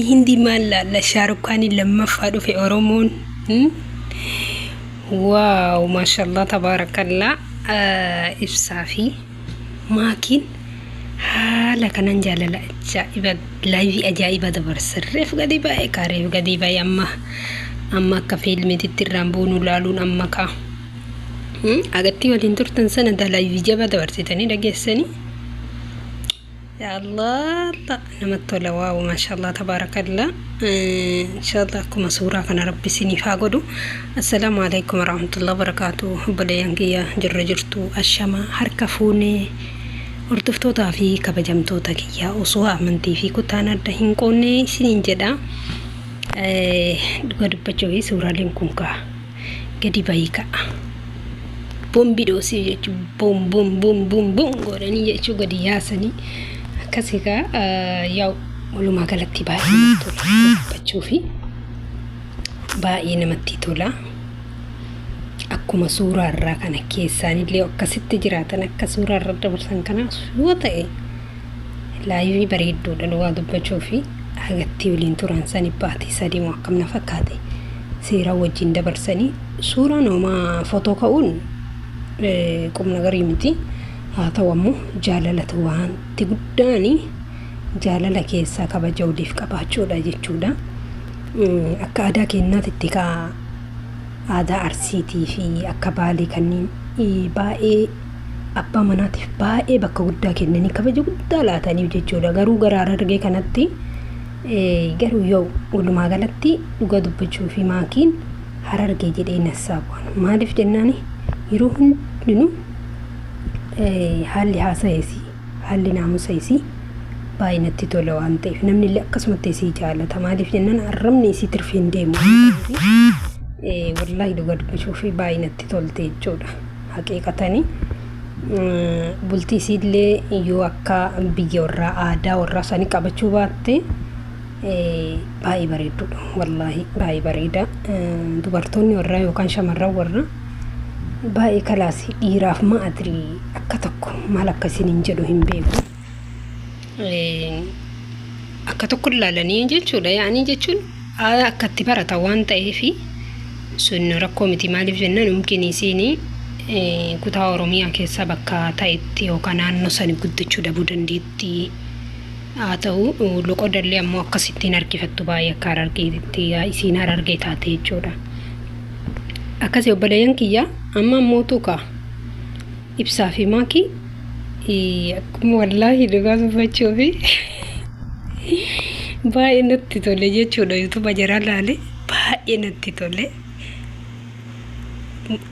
Hindii maal laalla Shaarukkaaniin lammaffaa dhufe Oromoon. Waaw maashaallah tabaarakallaa ibsaa fi maakiin haala kanan jaalala ajaa'iba laayivii ajaa'iba dabarsan reef gadi baay'ee kaa reef gadi baay'ee amma amma akka fiilmiititti irraan buunu laaluun amma kaa agattii waliin turtan sana laayivii jabaa dabarsitanii dhageessanii. Yaa Allah Allah namatti tola waaw maashaallah tabaarakallah inshaallah akkuma suuraa kana rabbi isiniif haa godhu. Assalaamu alaikum warahmatullahi wabarakaatu. Obboleeyyan kiyya jirra jirtu ashama harka fuunee hordoftootaa fi kabajamtoota kiyya osoo amantii fi kutaan adda hin qoonne isiniin jedha. Dhuga dubbachuu fi suuraaleen kun kaa gadi bahii ka'a. Bombi dhoosii jechuun boom boom boom boom boom godhanii jechuu gadi yaasanii akkasii kaa yaa'u walumaa galatti baay'ee namatti tola dubbachuu fi baay'ee namatti tola. Akkuma suuraa irraa kana keessaanillee akkasitti jiraatan akka suuraa irra dabarsan kanaas yoo ta'e Laayivii bareedduudha dhugaa dubbachuu fi hagattii waliin turan sani baatii sadii moo akkam na fakkaate seeraan wajjin dabarsanii suuraan homaa fotoo ka'uun qubna garii miti haa ta'u ammoo jaalalatu wanti guddaani jaalala keessaa kabaja waliif qabaachuudha jechuudha. Akka aadaa keenyaatitti kaa aadaa Arsiitii fi akka Baalee kanneen baay'ee abbaa manaatiif baay'ee bakka guddaa kennanii kabaja guddaa laataniif jechuudha. Garuu gara Harargee kanatti garuu yoo walumaa galatti dhugaa dubbachuu fi maakiin Harargee jedhee nassaabu. Maaliif jennaan yeroo hundinuu haalli haasaa isii haalli naamusa isii baay'ee natti tola waan ta'eef namni illee akkasumatti isii jaalata. Maaliif jennaan arrabni isii tirfee hin deemu waan ta'eef wallaahi dhugaa dubbachuu fi baay'ee natti tolte jechuudha. Haqiiqatani bultii isiillee yoo akka biyya warraa aadaa warraa sanii qabachuu baatte baay'ee bareedduudha. Wallaahi baay'ee bareeda. Dubartoonni warraa yookaan shamarran warraa baay'ee kalaasi dhiiraaf ma adrii akka tokko maal akka isiniin jedhu hin beeku. Akka tokko ilaalanii jechuudha. Yaa'anii jechuun akka itti baratan waan ta'eef sun rakkoo miti. Maaliif jennaan mumkin isiin kutaa Oromiyaa keessaa bakka ta'etti yookaan naannoo sani guddachuu dhabuu dandeetti. Haa ta'u loqodallee ammoo akkasittiin harkifattu baay'ee akka Harargeetti isiin Harargee taate jechuudha. Akkasii obboleeyyan kiyya amma ammoo tuqa ibsaa fi maakii akkuma wallaahi dhugaa dubbachuu fi baay'ee natti tole jechuudha yuutuuba jaraa laale baay'ee natti tole.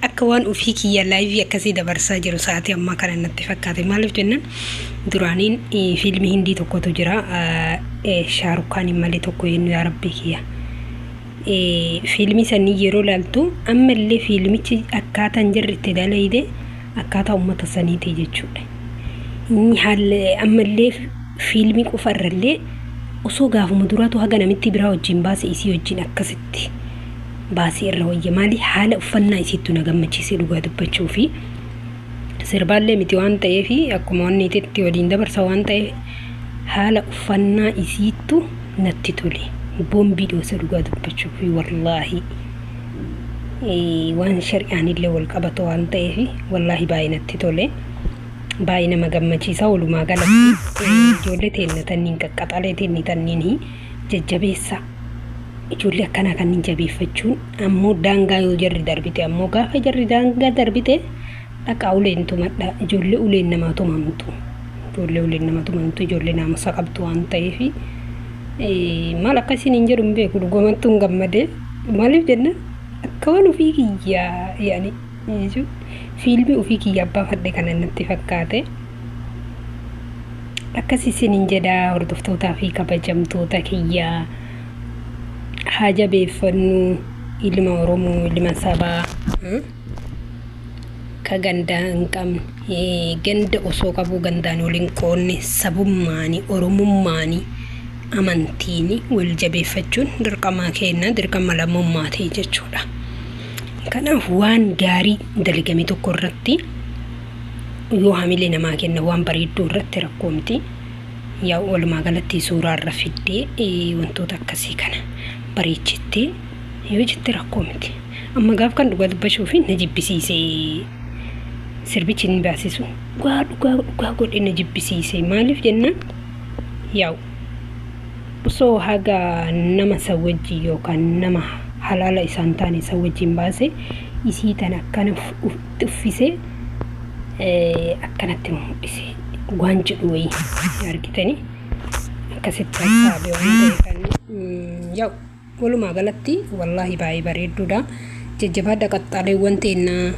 Akka waan ofii kiyya laayivii akkasii dabarsaa jiru sa'aatii ammaa kana natti fakkaate. Maaliif jennaan duraaniin fiilmii hindii tokkotu jira Shaarukaaniin malee tokko yennu yaa rabbii kiyya. Fiilmii sanii yeroo laaltu ammallee fiilmichi akkaataan jarri itti dalayde akkaataa uummata saniiti jechuudha. Inni haalli ammallee fiilmii qofa irrallee osoo gaafuma duraatu haga namitti biraa wajjin baase isii wajjin akkasitti baasee irra wayya. Maali haala uffannaa isiittu na gammachiisee dhugaa dubbachuu fi sirbaallee miti waan ta'eef akkuma wanni itti waliin dabarsa waan ta'eef haala uffannaa isiittu natti tole. Boombii dhoosa dhugaa dubbachuu fi wallaahi waan shari'aan illee wal qabatu waan ta'eef wallaahi baay'ee natti tole. Baay'ee nama gammachiisa walumaa galatti ijoollee teenna tanniin qaqqaxalee teenni tanniin jajjabeessa. Ijoollee akkanaa kanneen jabeeffachuun ammoo daangaa yoo jarri darbite ammoo gaafa jarri daangaa darbite dhaqaa uleen tumadha. Ijoollee uleen namaa tumamtu. Ijoollee uleen nama tumamtu ijoollee naamusa qabdu waan ta'eef maal akka isin hin jedhu hin beeku dhugumattuu hin gammadee maaliif jennaan akka waan ofii kiyyaa yaani jechuun fiilmii ofii kiyya abbaa fadhe kana natti fakkaate. Akkas isiniin jedha hordoftootaa fi kabajamtoota kiyyaa haa jabeeffannu ilma Oromoo ilma sabaa. Ka gandaa hin qabne ganda osoo qabuu gandaan wal hin qoodne sabummaani oromummaani amantiini wal jabeeffachuun dirqamaa keenna dirqama lammummaati jechuudha. Kanaaf waan gaarii dalagame tokko irratti yoo hamilee namaa kenna waan bareedduu irratti rakkoo miti. Yaa walumaa galatti suuraa irra fiddee wantoota akkasii kana bareechittee yoo jette rakkoo miti. Amma gaaf kan dhugaa dubbachuu fi na jibbisiise sirbichi inni baasisu dhugaa dhugaa dhugaa godhe na jibbisiise maaliif jennaan yaa'u osoo haga nama san wajjin yookaan nama halaala isaan taane san wajjin baase isii tana akkana uffisee akkanatti mul'ise waan jedhu wayii argitanii akkasitti hassaabe waan ta'e kan yaa'u walumaa galatti wallaahi baay'ee bareedduudha. Jajjabaadha qaxxaaleewwan teennaa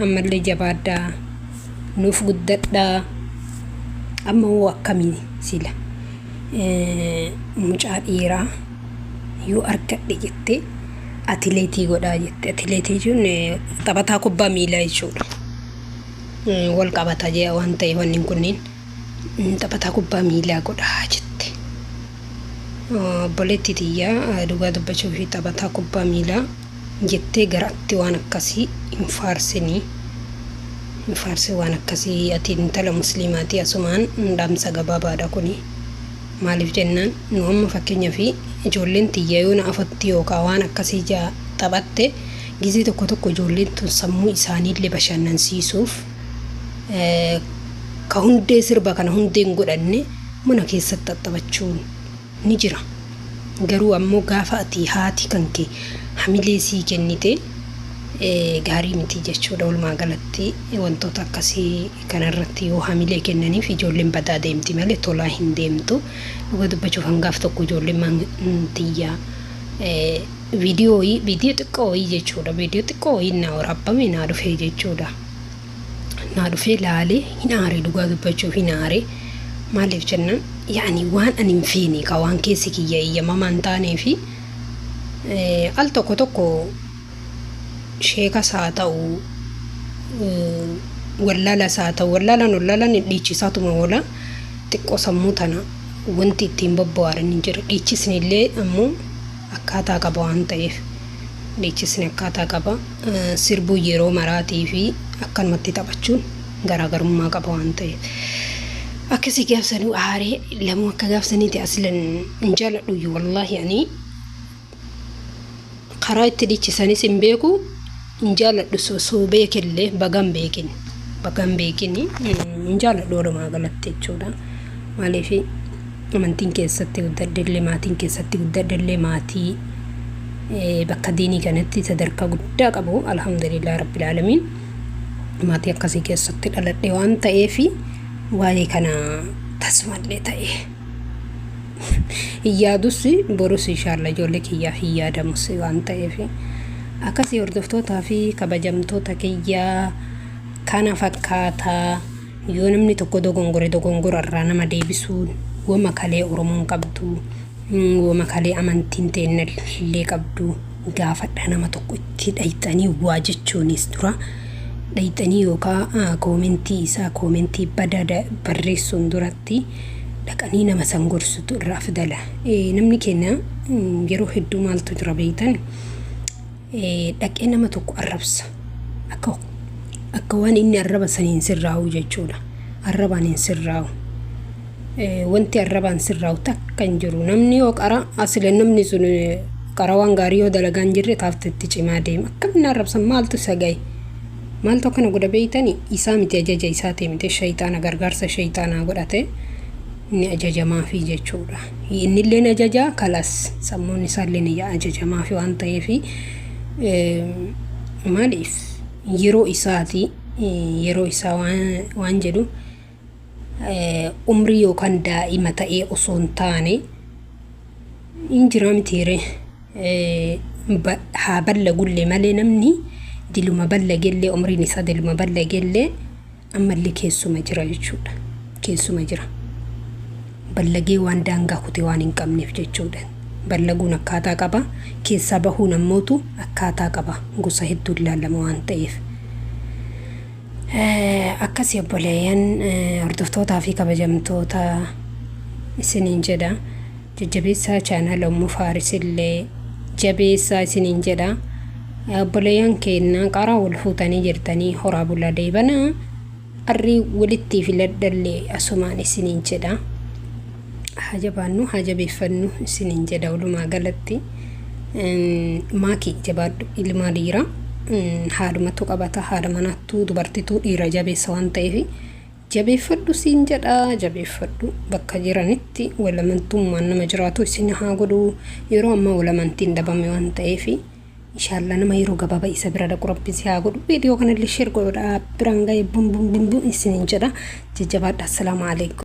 ammallee jabaadhaa nuuf guddadhaa amma hoo akkamii sila mucaa dhiiraa yoo argadhe jettee atileetii godhaa jette. Atileetii jechuun taphataa kubbaa miilaa jechuudha. Wal qabata jee waan ta'eef wanni kunniin taphataa kubbaa miilaa godhaa jette. Obboleettii tiyyaa dhugaa dubbachuu fi taphataa kubbaa miilaa jettee garaatti waan akkasii hin faarsinii. Hin faarsin waan akkasii ati intala musliimaati asumaan dhaamsa gabaabaadha kuni. Maaliif jennaan nu amma fakkeenyaaf ijoolleen tiyya yoo na afotti yookaan waan akkasii jaa taphatte gizee tokko tokko ijoolleen tun sammuu isaaniillee bashannansiisuuf ka hundee sirba kana hundee hin godhanne mana keessatti tattaphachuun ni jira. Garuu ammoo gaafa ati haati kan kee hamilee sii kennite gaarii miti jechuudha. Walumaa galatti wantoota akkasii kanarratti yoo hamilee kennaniif ijoolleen badaa deemti malee tolaa hin deemtu. Dhuga dubbachuuf hangaaf tokko ijoolleen tiyyaa viidiyoo viidiyoo xiqqoo wayii jechuudha. Viidiyoo xiqqoo wayii naa waraabame naa dhufee jechuudha. Naa dhufee laalee hin aare dhugaa dubbachuuf hin aare. Maaliif jennaan yaani waan ani hin feene ka waan keessi kiyya eeyyamamaa hin taanee fi al tokko tokko sheekas haa ta'u wallaalas haa ta'u wallaalaan wallaalaan dhiichisaatuma oola xiqqoo sammuu tana wanti ittiin bobbo'aaran hin jira dhiichisni illee ammoo akkaataa qaba waan ta'eef dhiichisni akkaataa qaba sirbuu yeroo maraatii fi akkanumatti taphachuun garaagarummaa qaba waan ta'eef. Akkasii gaafsanuu aaree lamuu akka gaafsaniiti aslan hin jaaladhu wallaahi ani karaa itti dhiichisanis hin beeku hin jaaladhu osoo beekellee bagan beekin bagan beekin hin jaaladhu walumaa galatti jechuudha. Maaliif amantiin keessatti guddadhellee maatiin keessatti guddadhellee maatii bakka diinii kanatti sadarkaa guddaa qabu alhamdulillah rabbil aalamiin maatii akkasii keessatti dhaladhe waan ta'eef waa'ee kana tasumallee ta'e hin yaadus borus inshaalla ijoollee kiyyaaf hin yaadamus waan ta'eef akkasii hordoftootaa fi kabajamtoota kiyyaa kana fakkaataa yoo namni tokko dogongore dogongora irraa nama deebisuun wama kalee Oromoon qabdu wama kalee amantiin teennallee qabdu gaafadha nama tokko itti dhayxanii waa jechuunis dura dhayxanii yookaan koomentii isaa koomentii badaa barreessuun duratti dhaqanii nama san gorsutu irraa afdala. Namni keenya yeroo hedduu maaltu jira beektan dhaqee nama tokko arrabsa. Akka akka waan inni arraba saniin sirraa'u jechuudha. Arrabaan hin sirraa'u. Wanti arrabaan sirraa'u takka hin jiru. Namni yoo qara asila namni sun qara waan gaarii yoo dalagaa hin jirre taafta itti cimaa deema. Akkamiin arrabsan maaltu isa gahe? Maaltu akkana godha beeytani? Isaa miti ajaja isaatii miti shayxaana gargaarsa shayxaanaa godhate ni ajajamaafi jechuudha. Innillee ni ajajaa kalas sammuun isaallee ni ajajamaafi waan ta'eef maaliif yeroo isaati yeroo isaa waan jedhu umrii yookaan daa'ima ta'ee osoo hin taane hin jiraa mitiire haa ballagullee malee namni diluma ballagellee umriin isaa diluma ballagellee ammallee keessuma jira jechuudha. Keessuma jira. Ballagee waan daangaa kute waan hin qabneef jechuudha. Ballaguun akkaataa qaba. Keessaa bahuun ammootu akkaataa qaba. Gosa hedduun ilaalama waan ta'eef. Akkasii obboleeyyan hordoftootaa fi kabajamtoota isiniin jedha. Jajjabeessaa chaanaala Ummu Faaris illee jabeessaa isiniin jedha. Obboleeyyan keenya qaraa wal fuutanii jirtanii horaa bulaa deebanaa. Arrii walitti filadhallee asumaan isiniin jedha. Haa jabaannu, haa jabeeffannu isiniin jedha walumaa galatti. Maakii jabaadhu ilmaa dhiiraa haadhumatu qabata haadha manaattuu dubartituu dhiira jabeessa waan ta'eef jabeeffadhu siin jedha jabeeffadhu bakka jiranitti walamantummaan nama jiraatu isin haa godhu yeroo ammaa walamantiin dhabame waan ta'eef inshallah nama yeroo gabaabaa isa bira dhaqu rabbi si haa godhu viidiyoo kanallee share godhaa biraan ga'e bum bum bum bum isiniin jedha jajjabaadha assalaamu alaikum.